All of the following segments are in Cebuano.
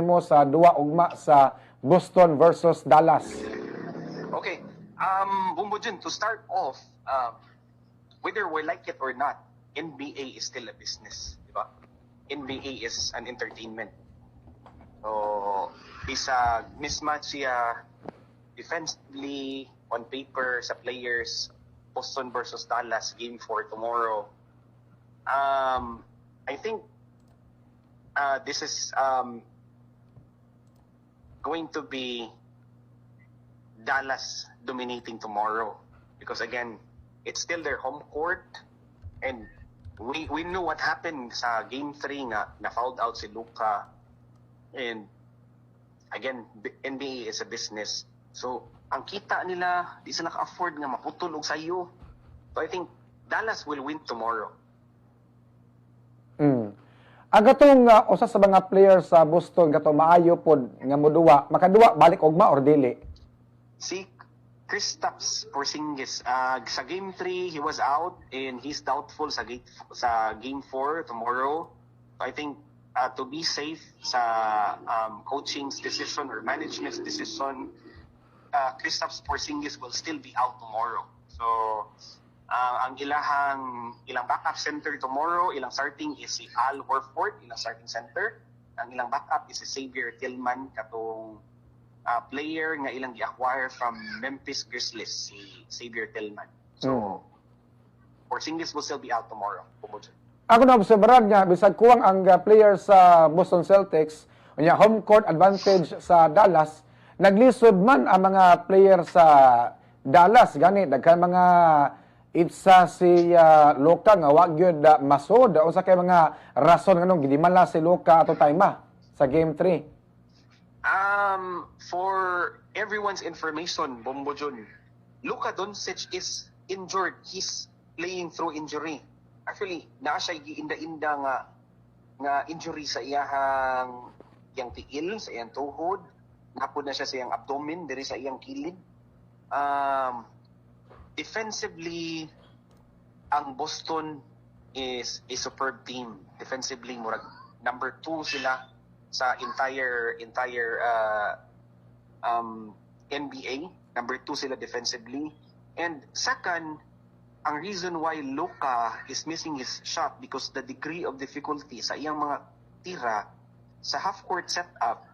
Nimo sa duwa ugma sa Boston versus Dallas? Okay. Bombo Jun, to start off, whether we like it or not, NBA is still a business, di ba? NBA is an entertainment. So, bisag mismatch siya defensively on paper sa players, Boston versus Dallas, Game 4 tomorrow. I think this is going to be Dallas dominating tomorrow because, again, it's still their home court and we know what happened sa Game 3 nga na fouled out si Luka. And again, NBA is a business, so ang kita nila, di sila ka-afford nga maputol og sayo. So I think Dallas will win tomorrow. Ang katong usa sa mga players sa Boston kato maayo pod nga moduwa, makaduwa balik ugma or dili? Si Kristaps Porzingis, sa Game 3 he was out and he's doubtful sa Game 4 tomorrow. So I think to be safe sa coaching's decision or management's decision, Kristaps Porzingis will still be out tomorrow. So ang ilang backup center tomorrow, ilang starting is si Al Horford, ilang starting center. Ang ilang backup is si Xavier Tillman, katong player nga ilang gi-acquire from Memphis Grizzlies, si Xavier Tillman. So, Porzingis will still be out tomorrow, Bombo Jun. Ako na obserbaran nga bisag kuwang ang player sa Boston Celtics, unya home court advantage sa Dallas, naglisod man ang mga player sa Dallas. Gani daghan mga itsa si Luka nga wa gyud masod. Unsa kay mga rason nganong gidimala si Luka ato time sa Game 3? For everyone's information, Bombo Jun, Luka Doncic is injured. He's playing through injury. Actually, naa siya giinda-inda nga injury sa iyahang iyang tiil, sa iyang tuhod. Naa pod na siya sa iyang abdomen, diri sa iyang kilid. Defensively, ang Boston is a superb team. Defensively, murag number two sila sa entire NBA. Number two sila defensively. And second, ang reason why Luka is missing his shot because the degree of difficulty sa iyang mga tira sa half-court setup,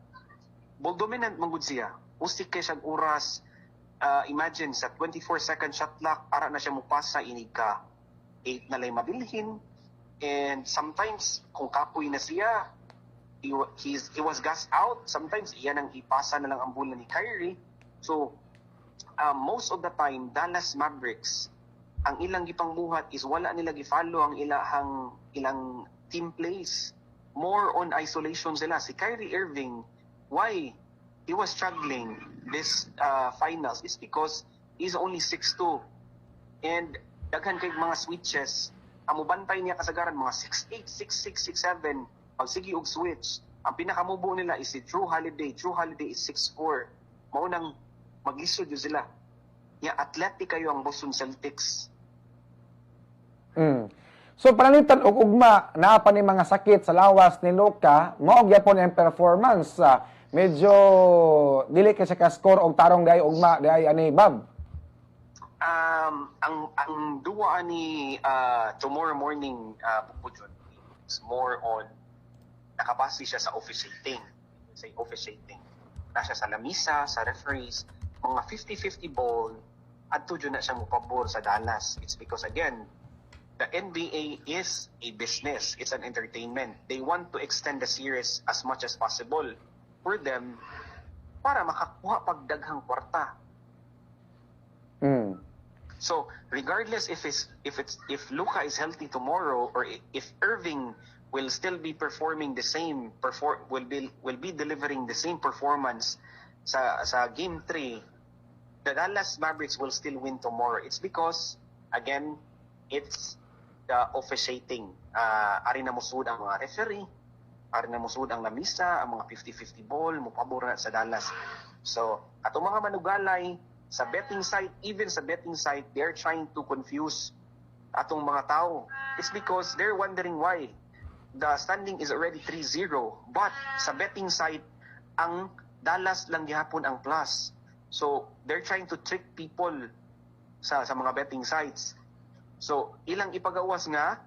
ball dominant man gud siya. Usik kay siyang oras. Imagine sa 24-second shot clock, ara na siya mupasa, inig ka 8 na lay mabilhin. And sometimes, kung kapoy na siya, he was gassed out. Sometimes, iyan ang ipasa na lang ang bola ni Kyrie. So, most of the time, Dallas Mavericks, ang ilang gipangbuhat is wala nila gi-follow ang ilang team plays. More on isolation sila. Si Kyrie Irving, why he was struggling this finals is because he's only 6'2". And daghan kay mga switches, ang mubantay niya kasagaran mga 6'8", 6'6", 6'7", pag sige og switch. Ang pinakamubo nila is si Jrue Holiday. Jrue Holiday is 6'4". Mao nang maglisod yun sila. Ya, athletic kayo ang Boston Celtics. So pananglitan og ugma naa pa ni mga sakit sa lawas ni Luka, mao gyapon ang performance. Medyo dili kay siya ka-score og tarong diay ugma diay ani, Bob. Ang duwa ni tomorrow morning, Bombo Jun, is more on nakabase siya sa officiating. Say officiating. Na siya sa lamisa, sa referees, mga 50-50 ball, adto jud na siya mopabor sa Dallas. It's because, again, the NBA is a business. It's an entertainment. They want to extend the series as much as possible for them para makakuha pag daghang kwarta. So regardless if Luka is healthy tomorrow or if Irving will still be performing the same perform will be delivering the same performance sa Game 3, the Dallas Mavericks will still win tomorrow. It's because, again, it's the officiating. Ari na musud ang mga referee, ari na musud ang lamisa, ang mga 50-50 ball, mopabor na sa Dallas. So, atong mga manugalay, sa betting site, even sa betting site, they're trying to confuse atong mga tao. It's because they're wondering why the standing is already 3-0. But sa betting site, Ang Dallas lang gihapon ang plus. So they're trying to trick people sa mga betting sites. So ilang ipagawas nga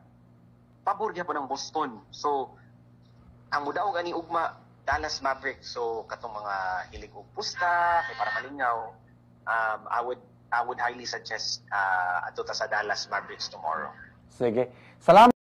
pabor gihapon ang Boston. So ang mudaog ani ugma, Dallas Mavericks. So katong mga hilig og pusta kay para malingaw, I would highly suggest adto ta sa Dallas Mavericks tomorrow. Sige. Salamat.